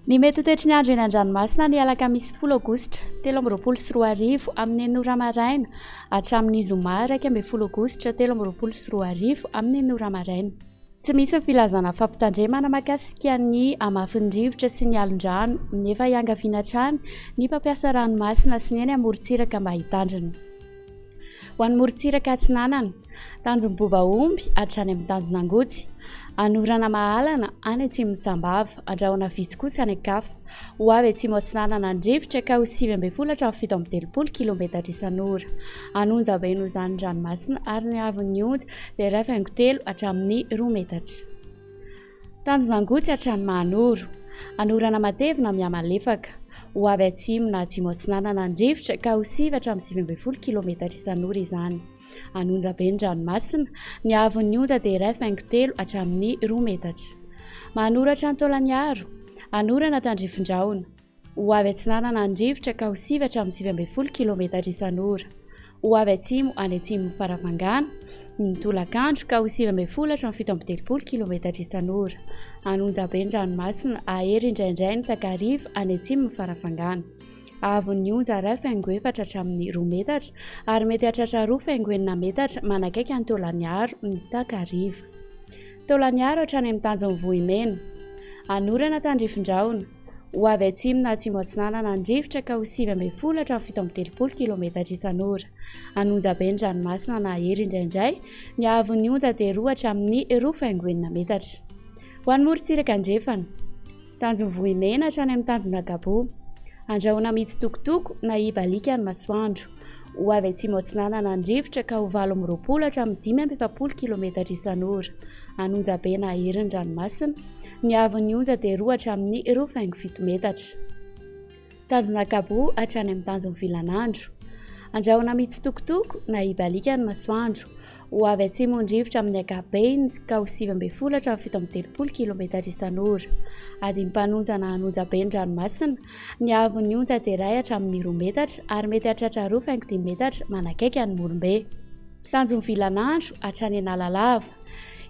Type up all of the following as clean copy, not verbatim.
Ny mety ho toetry ny andro eny an-dranomasina ny alakamisy folo aogositra 2023 amin'ny enina ora maraina hatramin'ny zoma 11 aogositra 2023 amin'ny enina ora maraina. Tsy misy ny filazana fampitandremana mahakasika ny hamafin'ny rivotra sy ny alon-drano nefa iangaviana hatrany ny mpampiasa ranomasina sy ny eny amorontsiraka mba hitandrina. Ho an'ny morontsiraka atsinanana, tanjon'i Bobaomby hatrany amin'ny tanjon'Angotsy, Anorana Mahalana any atsimon'i Sambava, Andrahona vitsy kosa any an-kafa. Ho avy atsimo atsinanana ny rivotra ka ho 19 hatramin'ny 37 kilometatra isan'ora. An'onja be noho izany ny ranomasina ary ny haavon'ny onja dia 1,3 hatramin'ny 2 metatra. Tanjon'Angotsy hatrany Mahanoro. Anorana matevina mihamalefaka. Ho avy atsimo na atsimo atsinanana ny rivotra ka ho sivy hatramin'ny 19 kilometatra isan'ora izany. An'onja be ny ranomasina. Ny haavon'ny onja dia 1,3 hatramin'ny 2 metatra. Mahanoro hatrany Taolagnaro. Anorana tandrifin-drahona. Ho avy atsinanana ny rivotra ka ho sivy hatramin'ny 19 kilometatra isan'ora. Ho avy atsimo any atsimon'i Farafangana ny tolakandro ka ho 19 hatramin'ny 37 kilometatra isan'ora. An'Onjabe ny ranomasina, hahery indraindray ny takariva any atsimon'i Farafangana. Haavon'ny onja 1,4 hatramin'ny 2 metatra ary mety hahatratra 2,6 metatra manakaiky an'i Taolagnaro ny takariva. Taolagnaro hatrany amin'ny tanjon'i Vohimena. Anorana tandrifin-drahona. Ho avy atsimo na atsimo atsinanana ny rivotra ka ho 19 hatramin'ny 37 kilometatra isan'ora. An'onjabe ny ranomasina na hery indraindray, ny haavon'ny onja dia 2 hatramin'ny 2,6 metatra. Ho an'ny morontsiraka andrefana. Tanjon'i Vohimena hatrany amin'ny tanjon'Agaboa. Andrahona mitsitokotoko na hibaliaka ny masoandro. Ho avy atsimo atsinanana ny rivotra ka ho 28 hatramin'ny 45 kilometatra isan'ora. An'onjabe na hery ny ranomasina. Ny haavon'ny onja dia 2 hatramin'ny 2,7 metatra. Tanjona Kabo hatrany amin'ny tanjon'ny vilanandro. Andrahona mitsitokotoko na hibaliaka ny masoandro. Ho avy atsimo ny rivotra amin'ny ankapobeny ka ho 19 hatramin'ny 37 kilometatra isan'ora. Adim-panonja na an'onja be ny ranomasina. Ny haavon'ny onja dia 1 hatramin'ny 2 metatra ary mety hahatratra 2,5 metatra manakaiky an'i Morombe. Tanjon'ny vilanandro hatrany Analalava.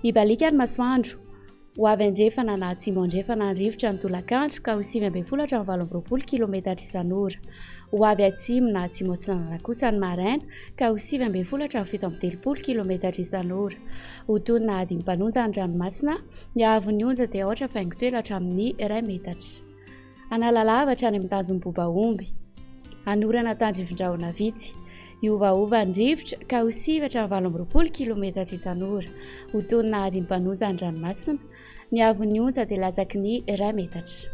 Hibaliaka ny masoandro. Ho avy andrefana na atsimo andrefana ny rivotra ny tolakandro ka ho 19 hatramin'ny 28 kilometatra isan'ora. Ho avy atsimo na atsimo atsinanana kosa ny maraina ka ho 19 hatramin'ny 37 kilometatra isan'ora. Ho tony na adim-panonja ny ranomasina, ny haavon'ny onja dia aotra faingo telo hatramin'ny iray metatra. Analalava hatrany amin'ny tanjon'i Bobaomby. Anorana tandrifin-drahona vitsy. Hiovaova ny rivotra ka ho sivy hatramin'ny 28 kilometatra isan'ora. Ho toy ny nahadim-panonja ny ranomasina. Ny haavon'ny onja dia latsaky ny iray metatra.